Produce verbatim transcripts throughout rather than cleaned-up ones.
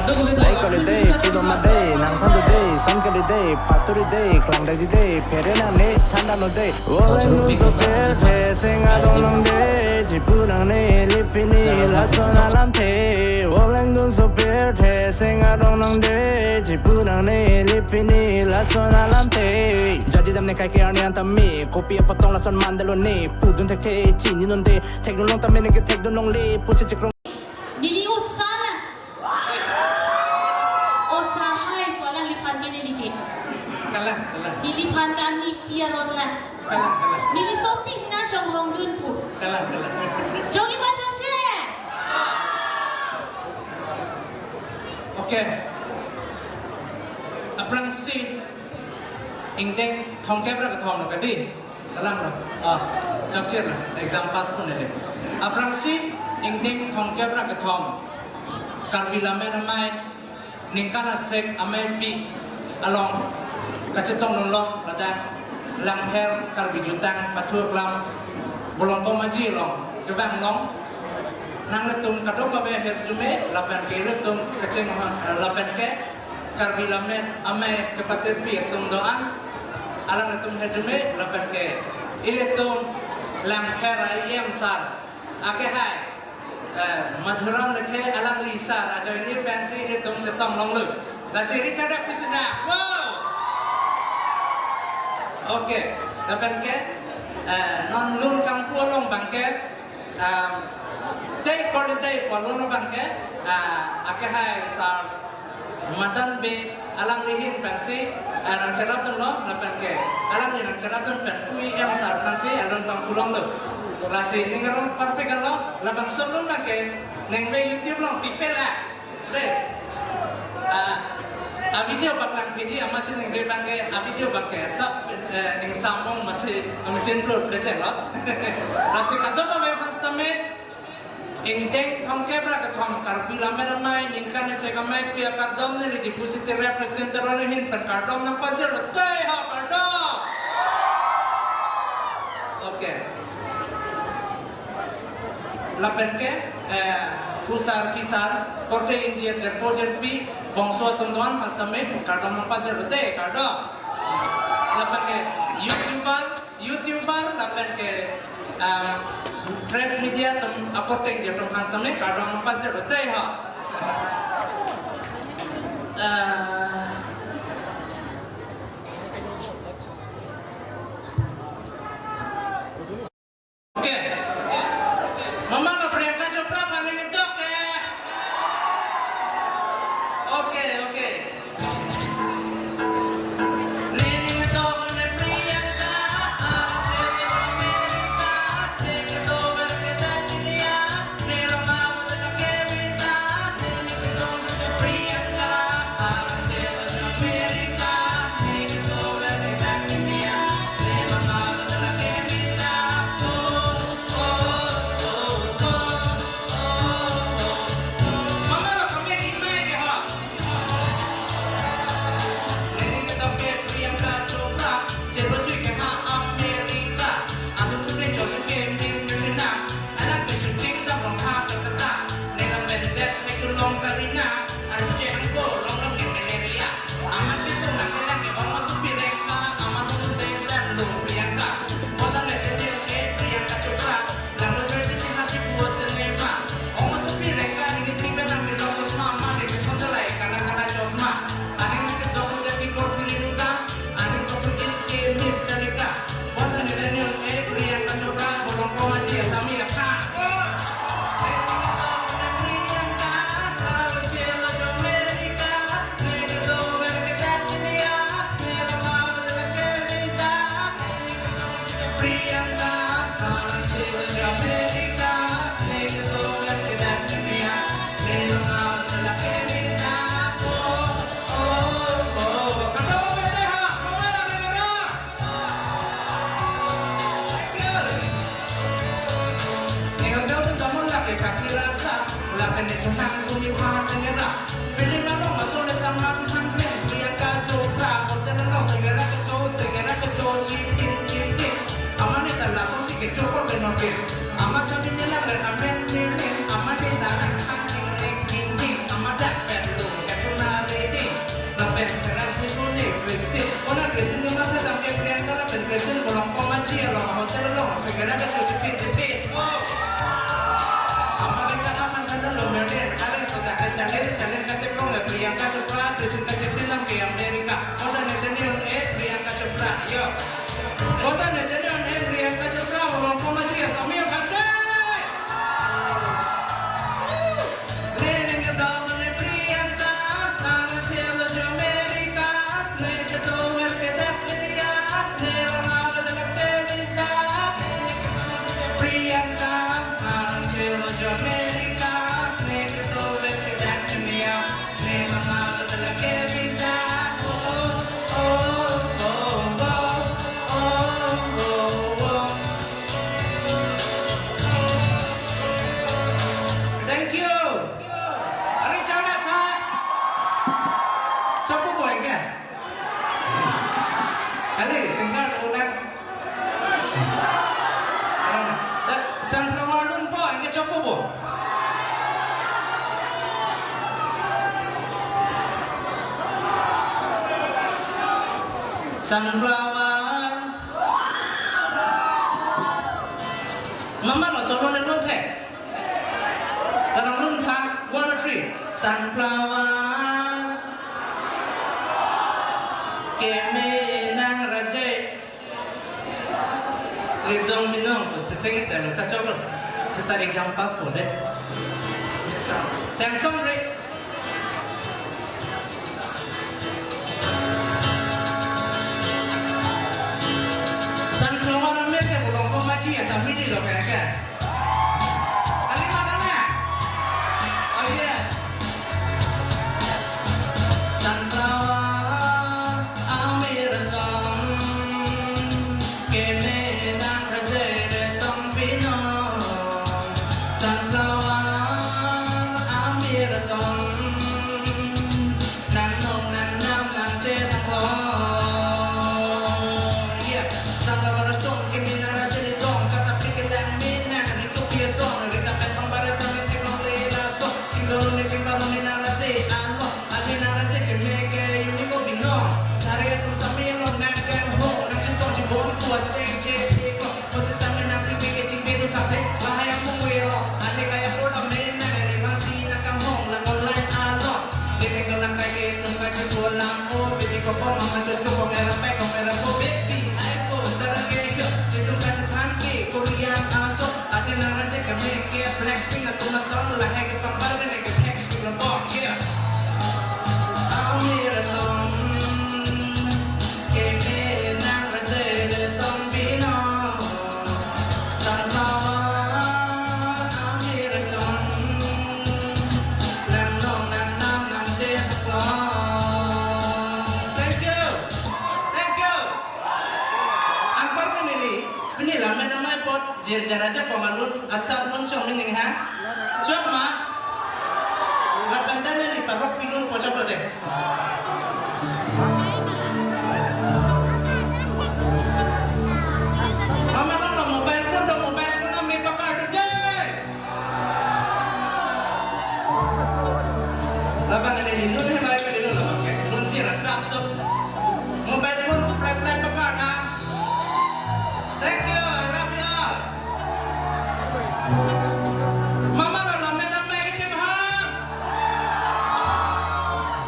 Lei kali dei, pidoma dei, nangthan dei, son kali dei, paturi dei, klangdai dei, phere nang ne than damlo dei. Voleng dunso pirthe seng arong nangde, chipu nangne lipini lason alamthe. Voleng dunso pirthe seng arong nangde, chipu nangne lipini lason alamthe. Jadi damne kaike arni an tame, kopi apatong lason mandalo ne, pudun thekthe, chini nonde, thekdun long tame neke thekdun longle, pusi chikrong. Neli osa na. Osa hai pu alangliphan ke neli ke. Kalang, kalang. Neliphan ke ani pi aron lang. Kalang, kalang. Neli sopisi nangchonghongdun pu. Kalang, kalang. Chongji ma chongche? Okay. Aphrangsi ingdeng thomkep ra kethom lo kadi. Kalang lo. Ah, chokchir lo. Exam pass pon ele. Aphrangsi ingdeng thomkep ra kethom Karbi Lammet Amei ningkan asek ameipi along kachetong longlo ladak Langpher Karbi Jutang Pathu Aklam Volongkom Aji along kevang long. Nanglitum kadokave ahirjume lapen ke ilitum kaching, eh, lapen ke Karbi Lammet Amei kepatirpi atum do-an, alanglitum ahirjume lapen ke ilitum Langpher a-E M sir, akehai, eh, Madhuram Lekthe alangli sir ajoine pensi ilitum chetong longlo. Lasi ri chadak pisi na. Wow. Okay. Lapen ke, eh, non lun kangpu along abang ke, um, tei kor tei pu alun abang ke, ah, akehai sir Madan Bey alangli ahin pensi, ah, nangcherapdunlo lapen ke alangli nangcherapdun pen pu E M sir pensi alun kangpu longlo. Lasi ning arong parpik lo, labangso alun abang ke ningve YouTube along pipela. Dei. Ah, a-video paklang piji amatsi ningve abang ke, a-video abang ke sab, eh, ning samong amatsi, amatsi upload de chelo. Lasi kadokave aphan sitame, ingdeng thomkep ra kethom Karbi Lammet Amei ningkan asek ameipi akardom neli Diphu City Representative aron ahin pen kardom nangpajirlo, tei ha kardom. Okay. Lapen ke, eh, phusar phisar, korte ingjir jirpo jirpi, bongso atum do-an aphan sitame kardom nangpajirlo dei, kardom. Lapen ke YouTuber, YouTuber, lapen ke, um, press media atum, akorte ingjir atum aphan sitame kardom nangpajirlo dei ha. Eh, Okay. Mama lo Priyanka Chopra paling itu ke. Okay, okay. Sunflower. Mama lo solo le lo the. Kadang lo tha, one, two, three. Sunflower. Keme nang rase. Ridong binong ko cheteng ta lo ta choklo. Kita exam pass ko de. Tension re. Sunflower amir ke bolong ko maji ya samidi lo kan kan. Kali makan na. Oh iya. Sunflower amir song. Keme nang rase retong binong. Sunflower amir song. Nang nong nang nam nang che nang long. Yeah. Sunflower song keme nang rase retong. Kata pikir lang me nang ni chupi song. Rita pen pang barat kami teknologi la song. Chingdolo ni chimpalo ni nang rase ano. Adi nang rase keme ke yuni ko binong. Nari atum sami lo nang kan ho. Nang chintong chibon kuaseng che ko. Ko setame nang sing ke chingbe tu kape. Bahaya mung we lo. Adi kaya ko dam ne nang adi bang si nang kam hong la online alo. Deseng do nang kai ke nung kai si ko lam o. Bibi ko ko mama chocho ko mera pai ko mera ko baby. Ai ko sarang ke ke. Itu kai si than ke Korean aso. Adi nang rase keme ke Blackpink atum ason lahai ke pang bar ke ne ke thek. Lambok, yeah. Amir song, keme nang rase retong binong. Sunflower, amir song, nang nong nang nam nang che nang long. Thank you. Thank you. Anpar ko neli, pini lam me namai pot. Jir jaraja pamalun, asap lun chong ni ning ha. Chok ma. Lapen ta neli parok pilun pochok lo de. Mama nang lo mobile phone do, mobile phone nang me pakar do de. Labang neli lun he bai neli lun labang ke. Lun jir asap sop. Mobile phone flashlight pakar ha. Thank you, I love you all. Mama lo lam me nang mai kechem ha.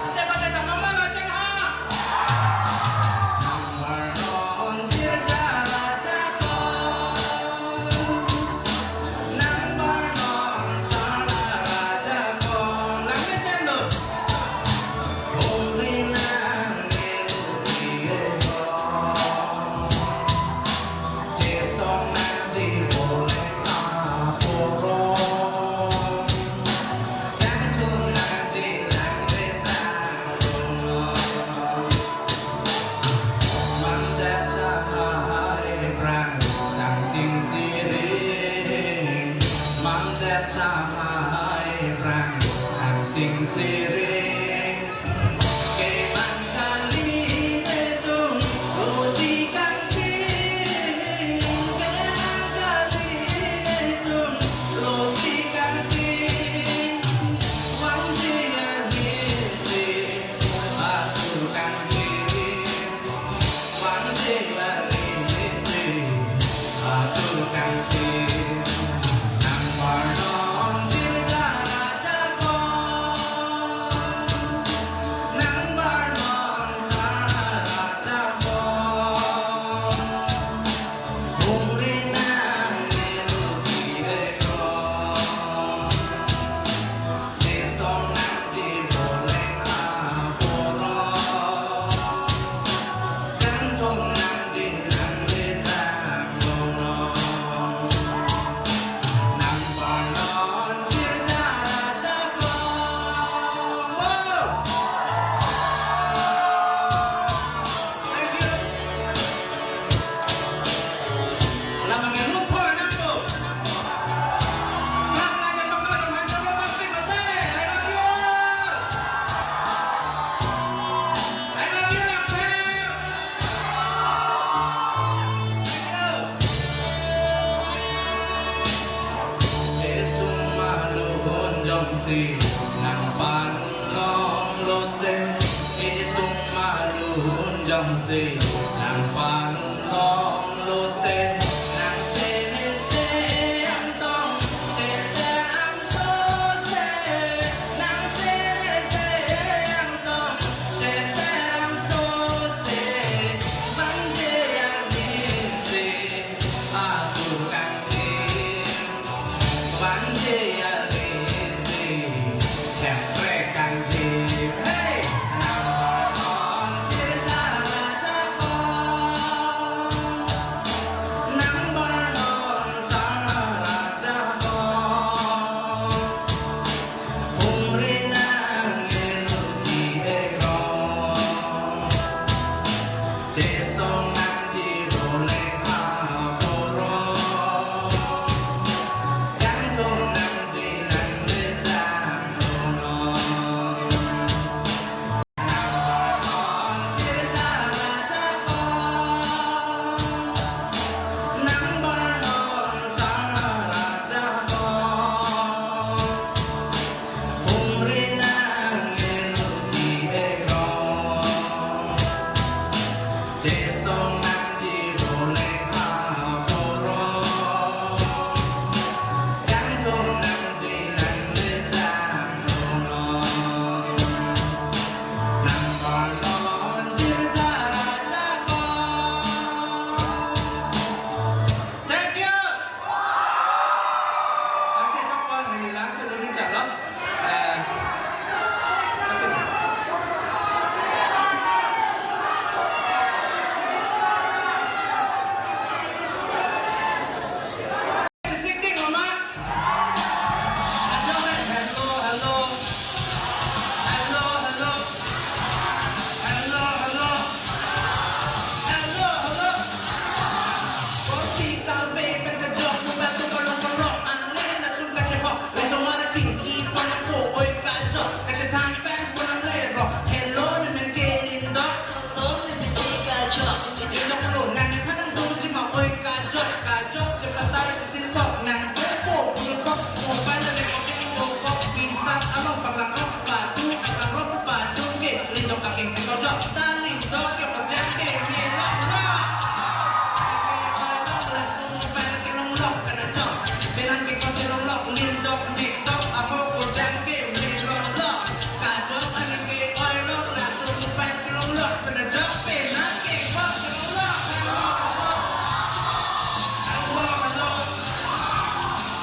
Ase pada tama Jongsi nang palun long lote, nang sene se angtong, cheter angso se, nang sene se angtong, cheter angso se, bang je arni si atur kangthir. Bang je arni si hemprek kangthir. Hey! Nang barnon chirjala jakong. Nang barnon sarla jakong. Humri nang enuti ekrong. Chesong nangji boleng aporo. Kangtung nangji nang letang lono. Nang barnon chirjala jakong. Nang barnon sarla jakong. Humri nang enuti ekrong. Chesong nangji boleng aporo. Kangtung nangji nang letang lono. Nang barnon chirjala jakong. Thank you. Oke, chokpon, neli langsung dulu, insya Allah. Eh, Singing, Mama. Hello, hello. Hello, hello. Hello, hello. Hello, hello. Korte kave pen kejok, mobile atum kolong kolong, anle latum kachehok, laso mar chingki pon ako, oi kajok, kachethang pen pon anle ro. Hello, ne men ke lindok. Hello, ne men ke kajok. Lindok lo, nang ne phan nangdunji ma, oi kajok, kajok, chepatai, Tin kok nang kok, pulun kok, mobile recording kok, kok, bisa along paklang kok, padu, paklang kok, padu ke, lindok aking ke kojok, ta lindok ke kojang ke, melok lok. Ke kojang langsung mobile kelong lok, kena jok. Penan ke kojang long lok, lindok, mikdok, aho kojang ke, melok lok. Kajok aning ke oilong, laso mobile kelong lok, penajok penan ke bok kelong lok. Hello, hello.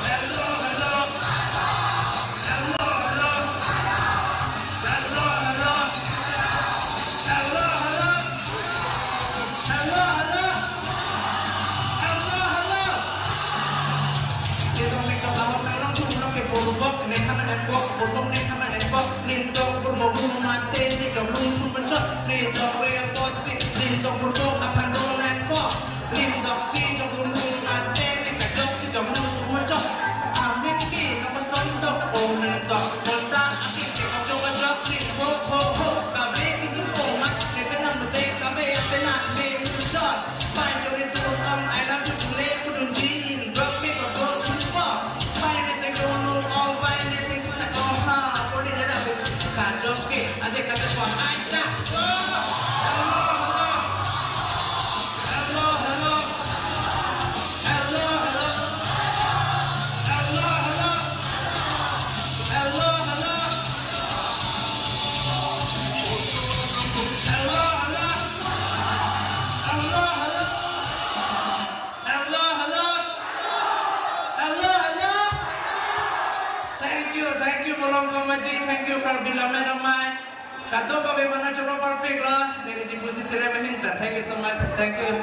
Hello, hello. Hello, hello. Hello, hello. Hello, hello. Hello, hello. Hello, hello. Hello, hello. Kedong mek dong ahok nang nang tum nang ke burbok, ne khana en bok, burbok ne khana en bok, nin dong burbok lum mate, ne jong lum tum penchot, ne jong re apot si, nin dong burbok aphan dong nang bok, nin dong si jong lum lum mate, ne kajok si jong lum tum penchot. Amin ki nang koson dok, o nin dok, konta akin ke kajok kajok, nin ho ho ho, kave ki tum omat, ne penang mute, kave apenang me muchot. Pai chori tu ong ai lam chu tu le ku dun ji lin drop me ko go tu po. Pai ne se go no ong, pai ne se se se ong ha. Ko ne jada bes ka jo ke ade ka cha ko ai cha. Hello, hello. Hello, hello. Hello, hello. Hello, hello. Hello, hello. Hello, hello. Hello, hello. Hello, hello. Hello, hello. Thank you, thank you, Bolong Kamaji, thank you, Karbi Lammet Amei. Kadokave mana choro parpik lo, neli deposit tere mahin ta. Thank you so much, thank you.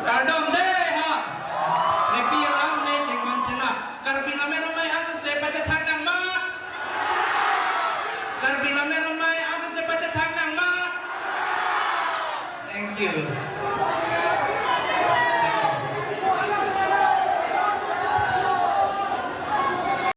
Kardom dei ha. Nepi alam ne chingman sina. Karbi Lammet Amei aso se pachethang nang ma. Karbi Lammet Amei aso se pachethang nang ma. Thank you.